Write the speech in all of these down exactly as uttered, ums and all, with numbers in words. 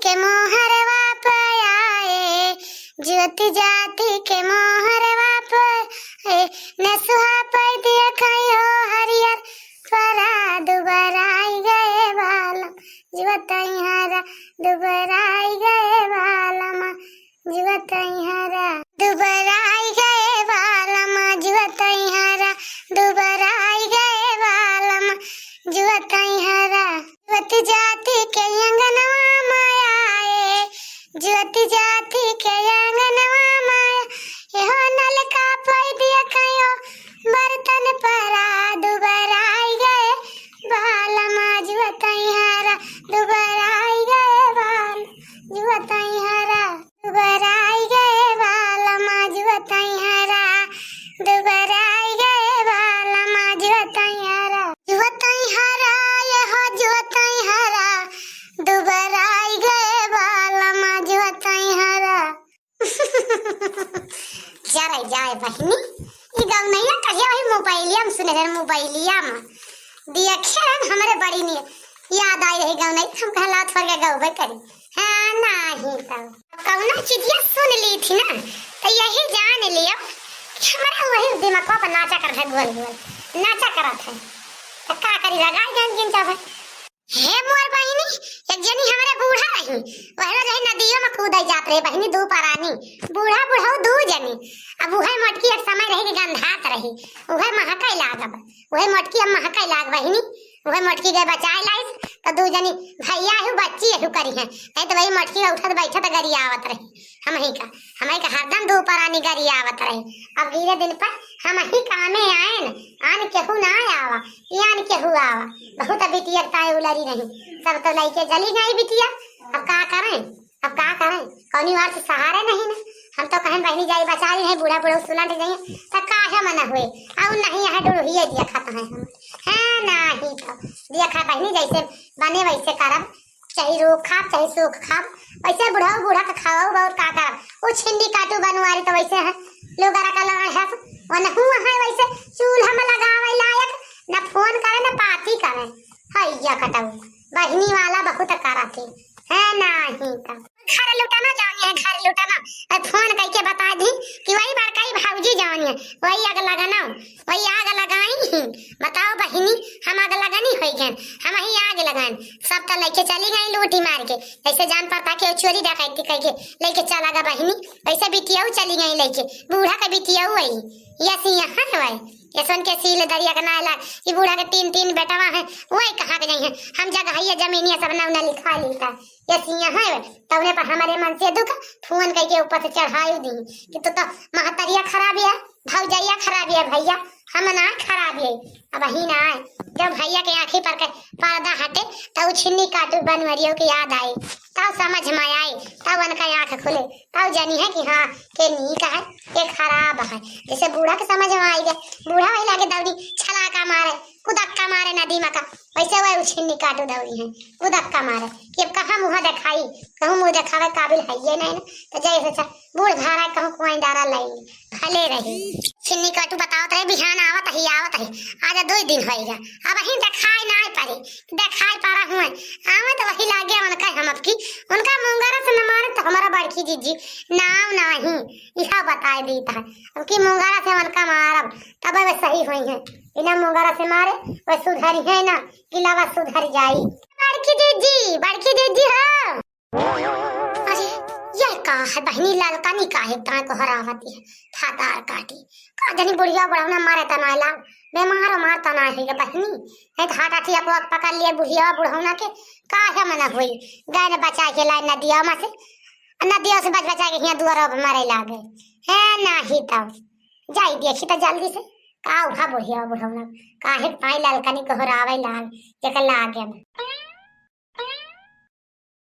के मोहरवा पे आए, जुवत जाति के मोहरवा पे आए, नसुहा पे दिया कहीं हो हरियर परा दुबराई गए बालम, जुवत हरा दुबराई गए बालम, जुवत हरा दुबराई गए बालम, जुवत हरा दुबराई गए बालम, जुवत हरा। जुवत जाति के अंगनवा माया ए, जुवत जाति के अंगनवा माया, एहो नलका पै दिया कयो बर्तन परा दुबराई गए बालम, जुवत हरा दुबराई गए बाल, जुवत हरा दुबराई गए बालम, जुवत हरा दुबराई गए बालम, जुवत हरा, जुवत हरा, ये हो जुवत हरा दुबराई गए बालम, जुवत हरा। जरे जाए बहिनी, ई गवनैया कहिया वही मोबाइलिया में सुने रहे, मोबाइलिया में। देखे रहन हमरे बड़ी नी याद आई रही गवनैया, हम कहला थोड़ के गौबे करी। हाँ, नाही तो। कौनो चीजिया सुन ली थी ना, तो यही जान लियो कि हमरा वही दिमागवा पर नाचा करत है, गोल गोल नाचा करत है। तो का करी, लगाई जान गिन जावे। हे मोर बहिनी, एक जनी हमरे बूढ़ा रही, वही रही नदियों में कूदे जात रहे बहिनी, दू परानी, बूढ़ा बूढ़ऊ दू जनी। अब उहे मोटकी एक समय रही कि गंधात रही, उहे महके लागब, उहे मोटकी अब महके लाग बहिनी, उहे मोटकी गए बचाए लाइस, तो दू जनी भैया एहू बच्ची एहू करी हैं, नहीं तो वही मोटकी में उठत बैठत गरियावत रही। हमही का, हमही का हरदम दू परानी गरियावत रही। अब गिरे दिन पर हमही कामे आएन, आन केहू ना आवा, ई आन केहू आवा। बहुत बिटिया ताए उलरी रही, सब तो लइके चली गई बिटिया। अब का करें, अब का करें, कौनी वार से सहारे नहीं ना। हम तो कहें बहिनी जाई बचा ली है, बूढ़ा बूढ़ा सुलट जाइए, तो काहे मना हुए। और नहीं यहाँ डुढ़िए दिया खाता है हम, है नाही तो दिया खा बहिनी, जैसे बने वैसे करब, चाहे रोग खाब, चाहे सुख खाब, वैसे बुढ़ऊ बूढ़ा के खाओ बहुत का करब। वो छिंडी काटू बनवारी तो वैसे है, लोग का लाड़ है, वो नहू है वैसे चूल्हा में लगावे लायक, न फोन करे, न पाती करे। हैया कटऊ, बहिनी वाला बहुत करत है, है नाही तो। घर लुटाना जानी है, घर लुटाना। ए, फोन करके बता दी कि वही बड़काई भौजी जानी है, वही आग लगाना, वही आग लगाई ही। बताओ बहिनी, हम आग लगानी होई गन, हमही आग लगान। सब तो लेके चली गई लूटी मार के, जैसे जान पड़ता कि वो चोरी डकैती करके लेके चला गया बहिनी, वैसे बिटियाऊ चली गई लेके, बूढ़ा के बिटियाऊ आई। यस यहाँ है, यस उनके सील दरिया के नाला, ये बूढ़ा के तीन तीन बेटवा है, वही कहाँ के जाई है। हम जगह ये जमीनिया सब ना उन्हें लिखा लेता। यस यहाँ है, तौने पर हमारे मन से दुख फोन करके ऊपर से चढ़ाई दी कि तू तो महतरिया खराब है, भौजैया खराब है भैया, हम ना खराब है। अब ही ना आए, जब भैया के आँखी पर के पर्दा हटे, तब छिन्नी काटू बनवरियों के याद आए, तब समझ में आए, तब उनका आँख खुले, तब जानी है कि हाँ, के नीक है, के खराब है। जैसे बूढ़ा के समझ में आई गया, बूढ़ा वही लागे दौड़ी छलाका मारे, कुदक्का मारे नदी में का, वैसे वही उछिन्नी काटू दौड़ी है, कुदक्का मारे कि अब कहाँ मुँह दिखाई, कहूँ मुँह दिखावे काबिल है ये नहीं ना, तो जैसे अच्छा बूढ़ भारा कहूँ कुआई डारा लाइन भले रही। छिन्नी काटू बतावत रहे, बिहान आवत ही, आवत ही, आज दो दिन होई गया, अब ही दिखाई ना पड़े, दिखाई पड़ा हुए, आवे तो वही लागे उनका हम अब की, उनका मुंगरा से न मारे तो हमारा बड़की जीजी नाव नाही, यह बताए देता है। अब की मुंगरा से उनका मारब, तब वे सही होई है, बिना मुंगरा से मारे वे सुधरी है ना, कि लावा सुधर जाई। बड़की जीजी, बड़की जीजी हो। अरे, ये का है बहिनी, ललकनी का है, दाएं को हरावती है, फातार काटी। का जानी बुढ़िया बुढ़ौना मारे तना लाग, बेमार मार तना है ये बहिनी। नहीं तो हार्ट अटैक पकड़ लिए बुढ़िया बुढ़ौना के, का है मना हुई। गए न बचा के लाए नदिया में से, नदिया से बच बचा के हियाँ दुआरा पे मारे लागे। है नाही तो, जाई देखी तो जल्दी से, का उहा बुढ़िया बुढ़ौना, काहे पाई ललकनी को हरावे लाग, जेकर लागे में।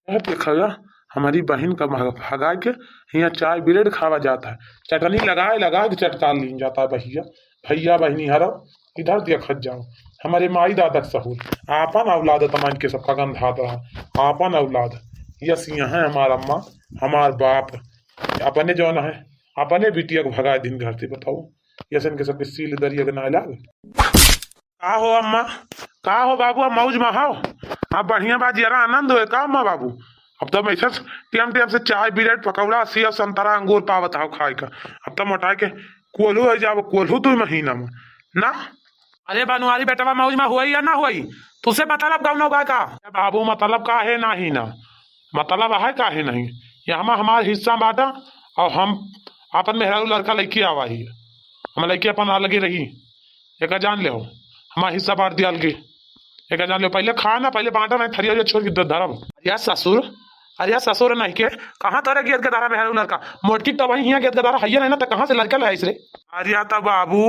ए, देखा जा, हमारी बहिन का भग-, भगाए के हियाँ चाय ब्रेड खावा जाता है, चटनी लगाए लगाए के चटका लीन जाता है भैया। भैया बहिनी हरो, इधर देखत जाओ, हमारे माई दादा के सहूर, आपन औलाद तमान के सबका गंधात रहा, आपन औलाद। यस यहाँ है हमार अम्मा, हमार बाप, अपने जौन है, अपने बिटिया को भगाए दिन घर से, बताओ, यसन के सबके सील दरिया के ना लाग। का हो अम्मा, का हो बाबू, अब मौज में हो? अब बढ़िया बा, जरा आनंद होए का अम्मा बाबू? अब तो ऐसे टेम टेम से चाय, ब्रेड, पकौड़ा, सेव, संतरा, अंगूर पावत हो खाए का। अब तो मोटाए के कोल्हू हो जाओ, कोल्हू दो महीना में ना। अरे बनवारी बेटवा, मौज में होई या ना होई, तुसे मतलब कौनो बा का? ए बाबू, मतलब का है नाही ना, मतलब है का है नहीं, ये हम हमार हिस्सा बाटा। और हम अपन मेहरारू लड़का लइके आवा ही, हम लइके अपन अलगे रही। एका जान ले हो, हमार हिस्सा बांट दिया अलगे। एका जान ले, पहले खा ना, पहले बांटा ना, थरिया उरिया छोड़ के ध-, धरब। अरे यार ससुर, अरे यार ससुर नहीं के, कहाँ तोरे गेद के धरा मेहरारू लड़का? मोटकी तो वही हियाँ गेद के धरा हइये नहीं ना, तो कहाँ से लड़का ले आइस रे? अरे यार तब बाबू,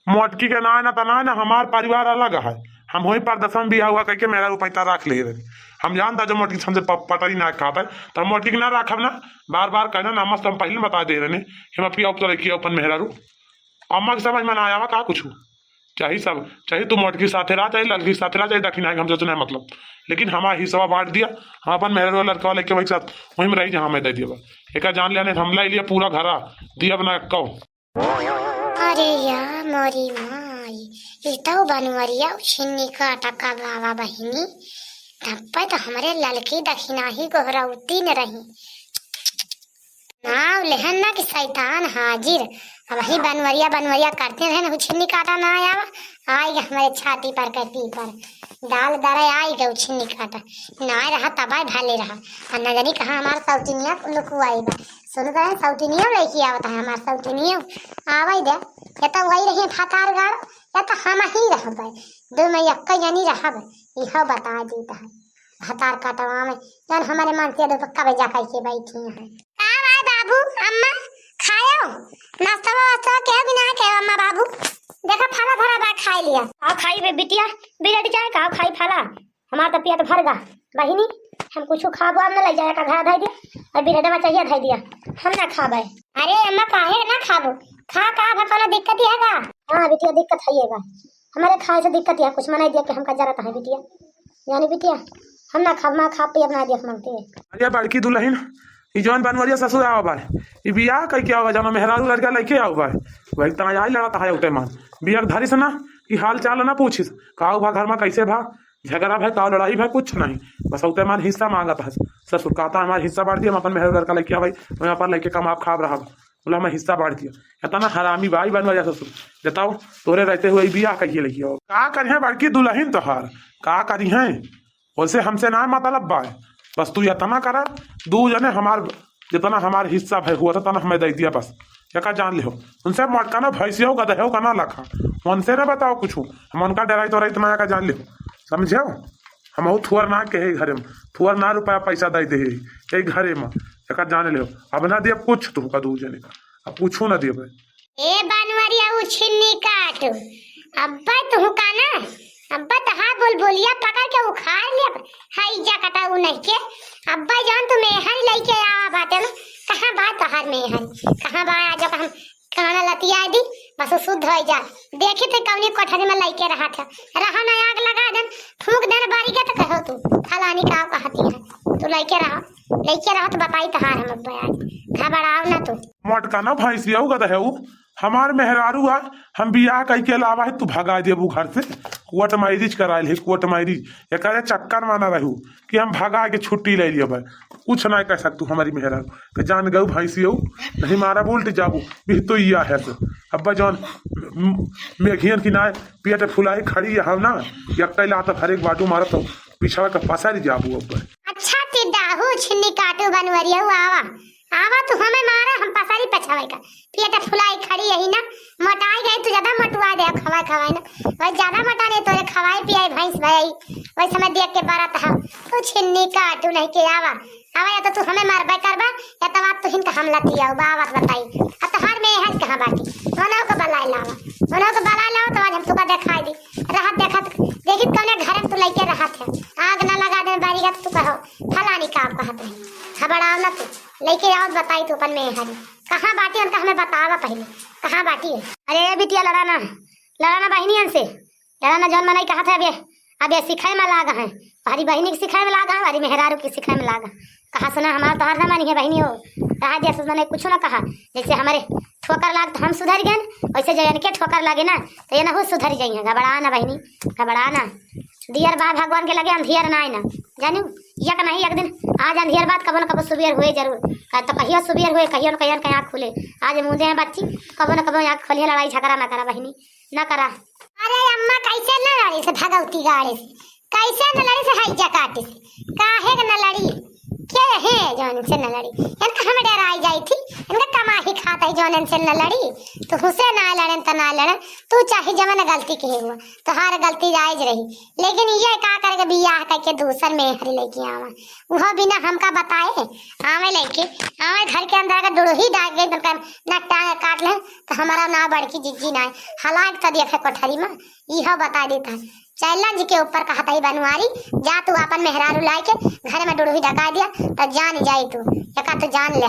मोटकी के ना, ना तना ना, हमार परिवार अलग है। हम वही परदेश में बियाह हुआ कह के मेहरारू पैता रख ले रहे। हम जानता जो मोटकी हमसे प-, पटरी ना खाता है, तो हम मोटकी के ना रखब ना। बार बार कहना ना, मस्त हम पहले बता दे रहे, हम पिया तो लड़की अपन मेहरारू। अम्मा के समझ में ना आवा का कुछ? चाहे सब, चाहे तू मोटकी साथे रहा, चाहे लड़की साथे रहा, चाहे दक्षिणा के, हमसे तो नहीं मतलब, लेकिन हमारा हिस्सा बांट दिया। हम अपन मेहरारू लड़का लेके वही साथ वहीं में रही जहाँ मैं दे दिया बा। एका जान लिया नहीं, हमला लिया पूरा घरा दिया बना कौ। अरे या मोरी माई, ई तो बनवरिया उछिन्नी काटा का बाबा बहिनी, तब पे तो हमरे ललकी दखिनाही गोहरौती न रही। नाव लेहन ना कि शैतान हाजिर। अब ही बनवरिया बनवरिया करते रहे ना, उछिन्नी काटा ना आवा, आई गे हमरे छाती पर के पीपर। दाल दरे आई गे उछिन्नी काटा, ना रहा तबाय भले रहा। आ न जानी कहाँ हमार सौतिनिया लुकुआई बा। सुन रहे सौतिनियो लेके आवत है हमार सौतिनियो। आवै दे, या तो वही रही फतार गाड़, या तो हम ही रहबै। दो में एक जनी रहब, इहो बता देत है। भतार कटवा में, जौन हमारे मन से दो पक्का बेजा करके बैठी हैं। का भाई बाबू, अम्मा, खायो? नाश्ता वास्ता केहू कि ना केहू, अम्मा बाबू? देखा, फला भरा बा, खाई लिया। का खाई बे बिटिया, बिरट जाए, का खाई फला? हमार तो पेट भर गा। बहिनी, हम कुछ खाबो अब न ले जाए का घर धई दिया, और बिरटवा चाहिए धई दिया, हम ना खाबे। अरे अम्मा, काहे ना खाबो? खा, का भा कोनो दिक्कत है का? हाँ बिटिया, दिक्कत है ये बा, हमारे खाए से दिक्कत है, कुछ मना दिया कि हमका जरूरत है बिटिया, यानी बिटिया, हम ना खाब, माँ खा पियब ना दिया मांगते। अरे बड़की दुल्हन, ई जौन बनवरिया ससुर आवा बा, ई बियाह कई के आवा, जौन मेहरारू लड़का लेके आवा बा, वही तना आई लड़त है उठे मान। बिया के धरिस ना कि हाल चाल ना पूछिस, का भा घर में कैसे भा, झगड़ा भा, का लड़ाई भा, कुछ नहीं। बस उठे मान हिस्सा मांगत है। ससुर कहता हमार हिस्सा बांट दिया, हम अपन मेहरारू लड़का लेके आवा, वहीं अपन लेके कमाब खाब रहब। बोला हमार हिस्सा बांट दिया। इतना हरामी बा ई बनवरिया ससुर। बताओ, तोरे रहते हुए ई बियाह कहिए लेके आओ। का करिए बड़की दुल्हन तोहार, का करिए? वैसे हमसे ना मतलब बा, बस तू इतना करा, दू जने हमार, जितना हमार हिस्सा भय हुआ था, तना हमें दे दिया बस। एका जान लिहो, उनसे मटका ना भैंसियो का दहेव का ना लखा, उनसे ना बताओ कुछ, हम उनका डराई तो रही, इतना एका जान लिहो, समझो? हम थुअर ना के है घरे में, थुअर ना रुपया पैसा दे दे है, यही घरे में, एका जान लिहो, अब ना दिया कुछ तुमका दू जने का, अब कुछ ना दिया। ए बनवरिया उछिन्नी काट, अब्बे तुहका ना, अब्बे तहार बुलबुलिया पकड़ के उखाड़ ले, हई जा कटा उ नहीं के। अब्बे जान तू मेहर लइके आवा बाटे ना, कहाँ बा तहार मेहर, कहाँ बा? आज हम काना लतिया दी, बस उ शुद्ध हो जा। देखी तो कौनी कोठरी में लइके रहा था, रहा ना आग लगा देन, फूंक देन बारी के तो कहो तू, फलानी का कहती है, तू लइके रहा, लइके रहा तो बताई तहार हम अब्बे आज, घबराओ ना तू। मटका ना भैंसिया का दहेव, हमार मेहरारू आ, हम बियाह कई के लावा है, तू भगा देबू घर से, कोर्ट मैरिज कराइल है, कोर्ट मैरिज। एकरे चक्कर में ना रहू कि हम भगा के छुट्टी ले लिया भाई, कुछ ना कह सकतू हमारी मेहरारू के। जान गऊ भैंसियो, नहीं मारा बोल्ट जाबू, बिह तो इया है तो। अब्बा जौन म-, मेघियन की ना पेट फुलाई खड़ी है हम ना, यक्का लात हर एक बाटू मारा तो पिछड़ा का पसारी जाबू अब्बा। अच्छा ते दाहू छिन्नी काटू बनवरिया आवा, आवा तू हमें मारा, हम पसारी पछावे का। पेट फुलाई खड़ी यही ना, मोटाई गई तू ज्यादा मोटवा दे खवाए खवाए ना। वही ज्यादा मोटा नहीं तोरे खवाए पियाई भैंस भई, वही समय देख के बरत है। तू छिन्नी काटू नहीं के आवा, आवा या तो तू हमें मारबे करबा, या तो बात तू हिनका हम लतिया बा, आवत बताई। अब तो हर में हज कहाँ बाटी, ओनो को बलाए लावा, ओनो को बलाए लावा तो आज हम तुका दिखाई दी। रहत देखत, देखित कौने घर में तू लइके रहत है, आग ना लगा दे बारी का तू कहो, फलानी का कहत रही, घबराओ ना तू। लइके आओ, बताई तू अपन मेहर। कहाँ बाटी उनका हमें बतावा पहले, कहाँ बाटी है? अरे ए बिटिया, लड़ा ना, लड़ा ना बहिनियन से, लड़ा ना। जौन मनई कहत है, अबे, अबे सिखाए में लाग है, हरी बहिनी के सिखाए में लाग है, हरी मेहरारू के सिखाए में लाग है। कहा सुना हमार तोहार ना मानी है बहिनी हो, कहा जैसे मने कुछ ना कहा, जैसे हमारे ठोकर लाग तो हम सुधर गए, वैसे जयन के ठोकर लागे ना तो ये ना हो सुधर जाइए। घबरा ना बहिनी, घबरा ना। दियर बा भगवान के लगे, अंधियर नाय ना। जानू, एक नहीं एक दिन आज अंधियर बात, कबो न कबो सुबेर होए जरूर। का तो कहियो सुबेर होए, कहियो न कहियो न कहीं आँख खुले। आज मूंदे हैं बच्ची, कबो न कबो आँख खोलिए, लड़ाई झगड़ा ना करा बहिनी, ना करा। अरे अम्मा, कैसे न लड़ी से भगवती गाड़े से, कैसे न लड़ी से हैजा काटे से, काहे के न लड़ी? के है जौन इनसे न लड़ी? इनका हम डराई जाई थी, इनका कमाही खात है जौन इनसे न लड़ी। तो हुसे ना लड़न त ना लड़न, तू चाहे जवन गलती कहे हुआ, तोहार गलती जायज रही, लेकिन ये का करके बियाह करके दूसर में हरी लेके आवा, वह बिना हमका बताए आवे लेके आवे घर के अंदर, अगर डुड़ही डाल गई तो उनका ना टांग काट ले तो हमारा ना बड़की जिज्जी ना है, हालात तो देखे कोठरी में, यह बता देता है। चैलेंज के ऊपर कहत ही बनवारी, जा तू आपन मेहरारू लाए के घर में डुड़ही डका दिया, तो जान जाई तू, एका तो जान ले।